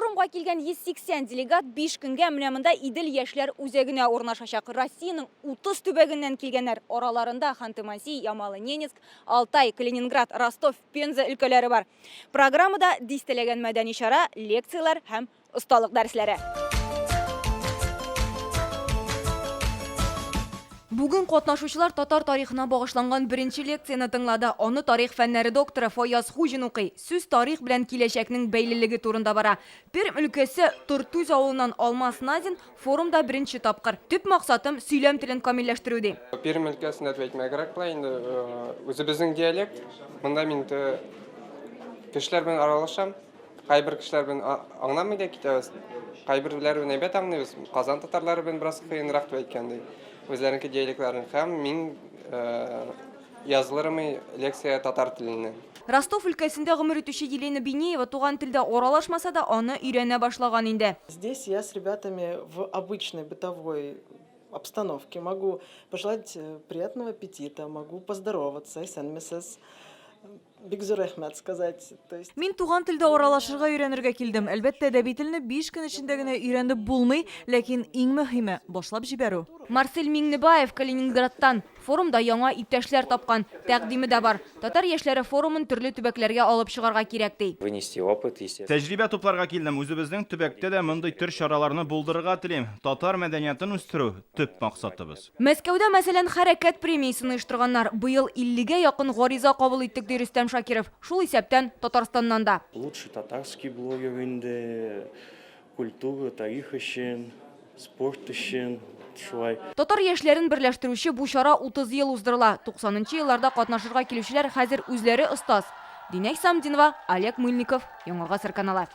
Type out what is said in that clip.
Форумга килгән 180 делегат 5 көнгә менә монда Идел яшьләр үзәгенә урнашачак. Россиянең 30 төбәгеннән килгәннәр. Араларында Ханты-Мансий, Ямало-Ненецк, Алтай, Калининград, Ростов, Пенза өлкәләре бар. Программада дистәләгән мәдәни чара, лекцияләр һәм осталык дәресләре. Бүген катнашучылар татар тарихына багышланган беренче лекцияне тыңлады. Аны тарих фәннәре докторы Фаяз Хуҗин укый. Сүз тарих белән киләчәкнең бәйлелеге турында бара. Пермь өлкәсе Тортүз авылыннан Алмаз Назин форумда беренче тапкыр. Төп максатым, сөйләм телен камилләштерү, ди. Пермь өлкәсендә дип әйтмәгә кирәк була инде, үзебезнең диалект. Монда мин кешеләр белән аралашам. Кайбер кешеләр белән аңламый да китәбез. Кайберләре белән әйбәт аңлыйбыз. Казан татарлары белән бераз кыенрак дип әйткәндәй. Үзләренеке диалектларын һәм мин язылырмый лекция татар теленнән. Ростов өлкәсендә гомер итүче Елена Бинеева туган телдә аралашмаса да, аны өйрәнә башлаган инде. Здесь я с ребятами в обычной бытовой обстановке могу пожелать приятного аппетита, могу поздороваться, исәнмесез. Бик зур рәхмәт сказать. То есть... Мин туган телдә аралашырга өйрәнергә килдем. Әлбәттә, әдәби телне биш көн эчендә генә өйрәнеп булмый, ләкин иң мөһиме, башлап җибәрү. Марсель Миңнебаев Калининградтан. Форумда яңа иптәшләр тапкан. Тәкъдиме дә бар. Татар яшьләре форумын төрле төбәкләргә алып чыгарга кирәк, ди. Вынести опыт, естественно. Тәҗрибә тупларга килдем. Үзебезнең төбәктә дә мондый төр чараларны булдырырга телим. Татар мәдәниятын үстерү, төп максатыбыз. Мәскәүдә, мәсәлән, Хәрәкәт премиясен оештырганнар. Быел иллегә якын гариза кабул иттек, ди Рөстәм Шакиров. Шул исәптән, Татарстаннан да. Лучший татарский блогер инде, культура, тарих өчен, спорт өчен, шулай. Татар яшьләрен берләштерүче бу чара 30 ел уздырыла. 90 нчы елларда катнашырга килүчеләр хәзер үзләре остаз. Динә Хисамтдинова, Олег Мыльников, Яңа Гасыр каналы.